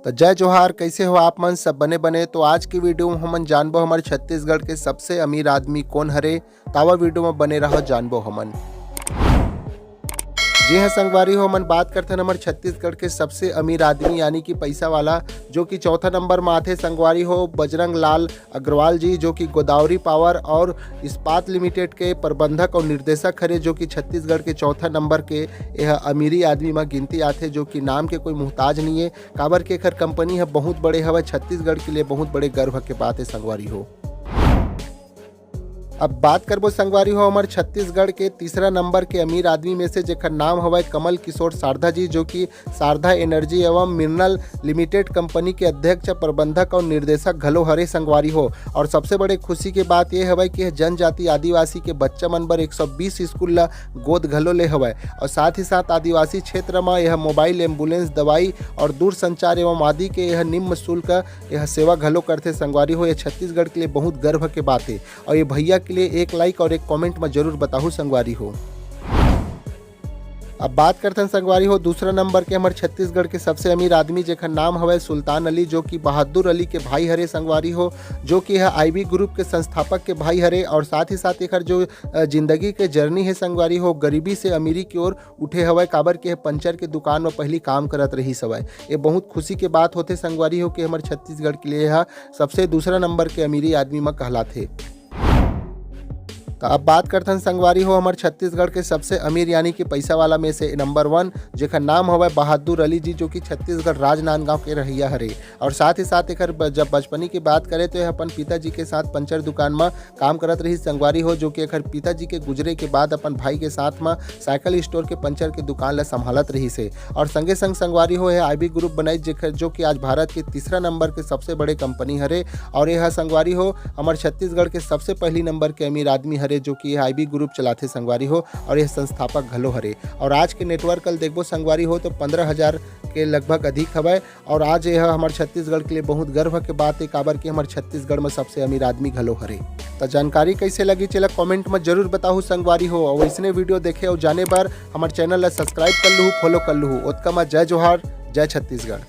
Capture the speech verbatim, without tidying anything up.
तो जय जोहार, कैसे हो आप मन? सब बने बने? तो आज की वीडियो में हमन जानबो हमर छत्तीसगढ़ के सबसे अमीर आदमी कौन हरे। तावा वीडियो में बने रहो, जानबो हमन। जी हाँ संगवारी हो, हमन बात करथन हमर छत्तीसगढ़ के सबसे अमीर आदमी यानी कि पैसा वाला, जो कि चौथा नंबर में आथे संगवारी हो, बजरंग लाल अग्रवाल जी, जो कि गोदावरी पावर और इस्पात लिमिटेड के प्रबंधक और निर्देशक हरे, जो कि छत्तीसगढ़ के चौथा नंबर के यह अमीरी आदमी में गिनती आथे, जो कि नाम के कोई मोहताज नहीं है। काबर के एखर कंपनी ह बहुत बड़े हवय, छत्तीसगढ़ के लिए बहुत बड़े गर्व के बात है संगवारी हो। अब बात करबो संगवारी हो हमर छत्तीसगढ़ के तीसरा नंबर के अमीर आदमी में से, जेकर नाम हवय कमल किशोर शारदा जी, जो कि शारदा एनर्जी एवं मिनरल लिमिटेड कंपनी के अध्यक्ष, प्रबंधक और निर्देशक घलो हरे संगवारी हो। और सबसे बड़े खुशी के बात ये हवय कि यह जनजाति आदिवासी के बच्चा मन बर एक सौ बीस स्कूल ला गोद घलो ले हवय और साथ ही साथ आदिवासी क्षेत्र म यह मोबाइल एम्बुलेंस, दवाई और दूरसंचार एवं आदि के यह निम्न शुल्क यह सेवा घलो करथे संगवारी हो। यह छत्तीसगढ़ के लिए बहुत गर्व के बात है और ये भैया के लिए एक लाइक और एक कमेंट में जरूर बताहू संगवारी हो। अब बात करथन संगवारी हो दूसरा नंबर के हमर छत्तीसगढ़ के सबसे अमीर आदमी, जेकर नाम हवय सुल्तान अली, जो कि बहादुर अली के भाई हरे संगवारी हो, जो कि यह आईबी ग्रुप के संस्थापक के भाई हरे और साथ ही साथ एकर जो अ, जिंदगी के जर्नी है संगवारी हो, गरीबी से अमीरी की ओर उठे हवय, काबर के पंचर के दुकान में पहली काम करत रहिस हवय। ये बहुत खुशी के बात होथे संगवारी हो कि हमर छत्तीसगढ़ के लिए यह सबसे दूसरा नंबर के अमीरी आदमी में कहलाथे। तो अब बात करथन संगवारी हो हमर छत्तीसगढ़ के सबसे अमीर यानी कि पैसा वाला में से नंबर वन, जेकर नाम हवय बहादुर अली जी, जो कि छत्तीसगढ़ राजनांदगांव के रहैया हरे। और साथ ही साथ एकर ब-, जब बचपनी की बात करें तो यह अपन पिताजी के साथ पंचर दुकान में काम करत रहिस संगवारी हो, जो कि एकर पिताजी के गुजरे के बाद अपन भाई के साथ में साइकिल स्टोर के पंचर के दुकान ला संभालत रहिस हे। और संगे संग संगवारी हो यह आईबी ग्रुप बनाई, जेकर जो कि आज भारत के तीसरा नंबर के सबसे बड़े कंपनी हरे। और यह संगवारी हो हमर छत्तीसगढ़ के सबसे पहली नंबर के अमीर आदमी हरे, जो कि यह आईबी ग्रुप चलाथे संगवारी हो, और यह संस्थापक घलो हरे। और आज के नेटवर्क कल देखबो संगवारी हो तो पंद्रह हजार के लगभग अधिक हवय। और आज यह हमर छत्तीसगढ़ के लिए बहुत गर्व के बात है, काबर कि हमर छत्तीसगढ़ में सबसे अमीर आदमी घलो हरे। त जानकारी कैसे लगी, चला कमेंट में जरूर बताहू संगवारी हो। और इसने वीडियो देखे और जाने बर हमर चैनल ला सब्सक्राइब कर लूहू, फॉलो कर लूहू। ओतका में जय जोहार, जय छत्तीसगढ़।